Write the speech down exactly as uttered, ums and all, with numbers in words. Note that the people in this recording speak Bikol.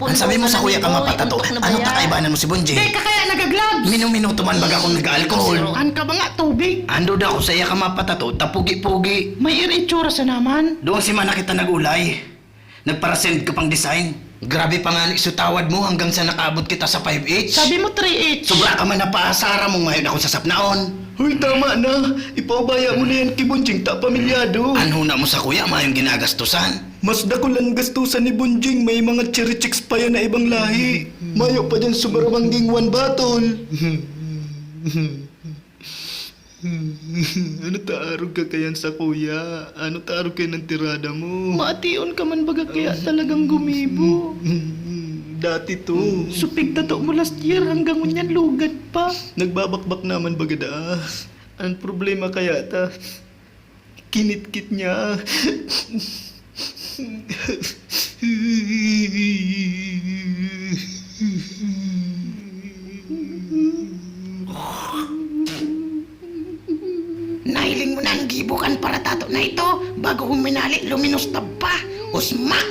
An sabi mo sa kuya ka mapatato, ano ta kaibanan mo si Bonjing? Dai ka kaya nagagloves? Minuminuto man baga akong nag-aalkohol. An ka ba nga tubig? Ando da ako sa iya ka mapatato, tapugi-pugi. May itsura sa naman. Doon si mana kita nag-ulay. Nagparasend ka pang design. Grabe pa nga ni sutawad mo hanggang sa nakaabot kita sa five eight. Sabi mo three eight. Sobra ka man na paasara mong mayon ako sa sapnaon. Hoy, tama na. Ipaubaya mo na yan ki Bonjing ta pamilyado. An huna mo sa kuya, mayong ginagastusan. Mas dakul an gastusan ni Bonjing, may mga cherry chicks pa yan na ibang lahi. Mayo pa dyan sobra bangging one bottle. Ano ta arog ka kayan sa kuya? Ano ta arog kayan ang tirada mo? Maation ka man baga kaya talagang gumibo. Dati to. Supig tato mo last year, hanggang ngunyan lugad pa. Nagbabakbak naman baga daa. Ang problema kaya ta, kinitkit niya. Nahiling mo na ang gibo kan paratato na ito? Bago huminali, luminos na pa! Usmak!